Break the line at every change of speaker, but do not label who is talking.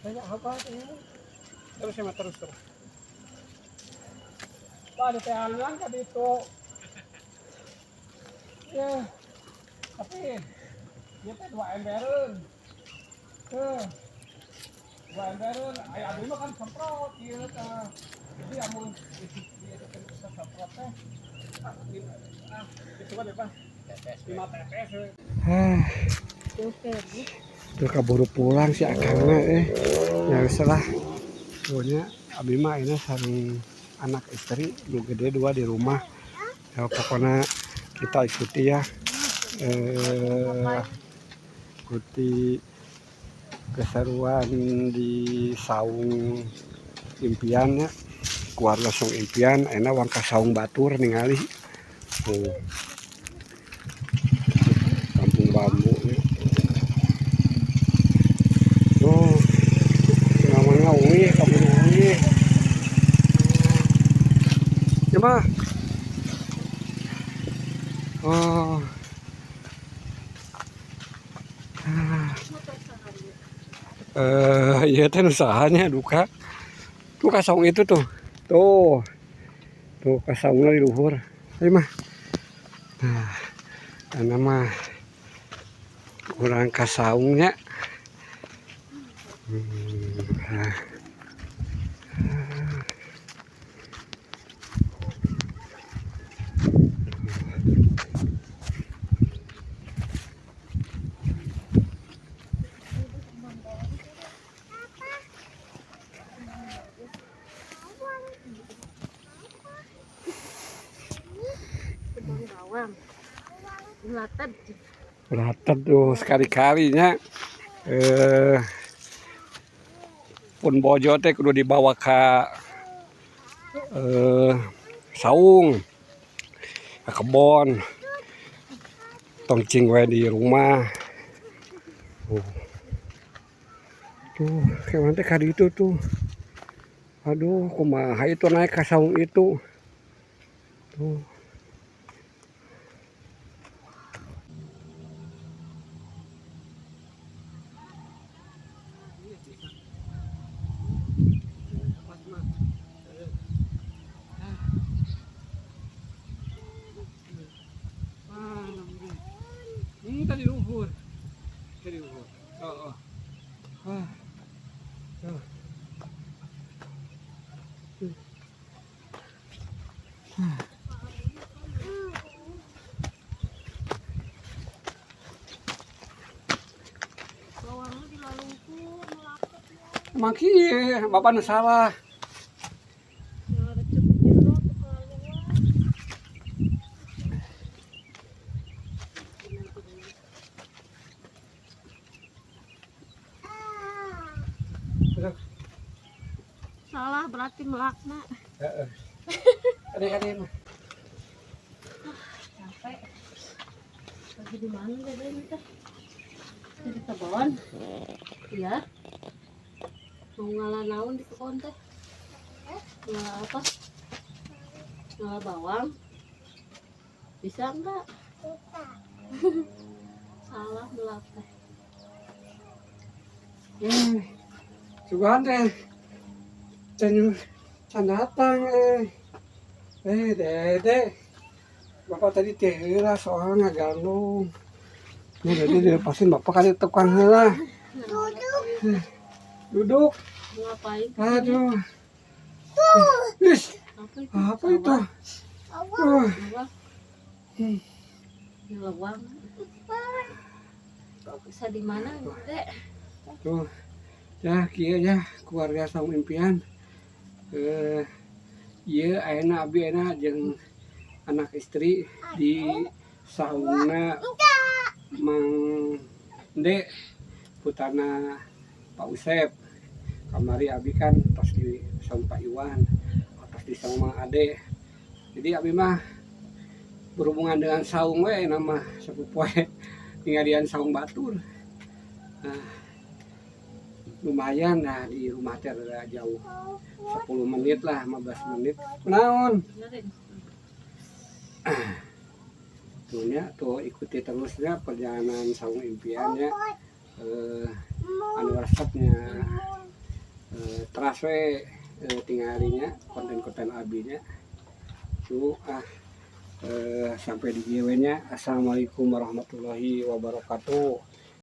Banyak apa ya? Terus ya, terus terus. Wah, ada teangan tadi itu. Ya, tapi dia teh dua embereun. Tuh. Dua embereun, aya abdi mah kan semprot ieu teh. Jadi amun isi ieu teh bisa semprot teh. Ah, ah, itu kan apa? 5 tetes we. Ah, tuh kaburu pulang si akangna eh. Ya wis lah. Pokoknya abi mah ini sareng anak istri nu gede dua di rumah. Ya pokoknya kita ikuti ya. Ikuti keseruan di saung impian ya. Keluarga saung impian enak wangka saung batur ningali. Tuh. Kampung bambu ya. Tuh. Namanya uih, kaburu uih. Ya mah. Oh. Ah. Iya teh usahanya duka. Tuh ka saung itu tuh. Tuh. Tuh ka saungna di luhur. Ayo mah. Nah, ana mah urang ka saungnya. Nah.
Bawang. Ulated.
Ulated tuh sekali-kalinya pun bojo teh kudu dibawa ka saung, ke kebon, tong cing we di rumah. Tuh, tuh kayak mana teh ka ditu tuh. Aduh, kumaha itu naik ka saung itu. Tuh. Ini tadi luhur. Tadi luhur. Oh, oh. Ah. Tuh.
Bawangnya dilalungku melaket ya.
Emang kieu, bapak nu salah.
Ya recep jero teu kaluar. Salah berarti melakna.
Heeh. Adek-adek mah.
Capek. Lagi di mana dede ini teh? Di kebon. Iya. Mau ngalah naon di kebon teh? Ngalah apa? Ngalah bawang. Bisa enggak?
Bisa.
Salah melak teh.
Sugan teh. Can can datang eh. Dede. Bapak tadi teh heula soalnya ngagandong. Ini dede dilepasin bapak kali tukang heula.
Duduk.
Duduk.
Ngapain?
Aduh. Ih,
Apa itu?
apa itu?
Bawang.
Bawang. Lewang. Kok bisa di mana, Dek?
Tuh. Ya, kieu ya keluarga saung impian. Ieu ayeuna abi ayeuna jeung anak istri di saungna Mang Nde putana Pak Usep. Kamari abi kan tos di saung Pak Iwan, atos di saung Mang Ade. Jadi abi mah berhubungan dengan saung we nama sapopoe ningalian saung batur. Nah, lumayan lah di rumah teh rada jauh 10 menit lah, 15 menit. Kunaon? Tuh nya, tuh ikuti terusnya perjalanan saung impiannya. Anu resepnya Teras we tinggalinya konten-konten abinya. Tuh ah, sampai di dieu nya. Assalamualaikum warahmatullahi wabarakatuh.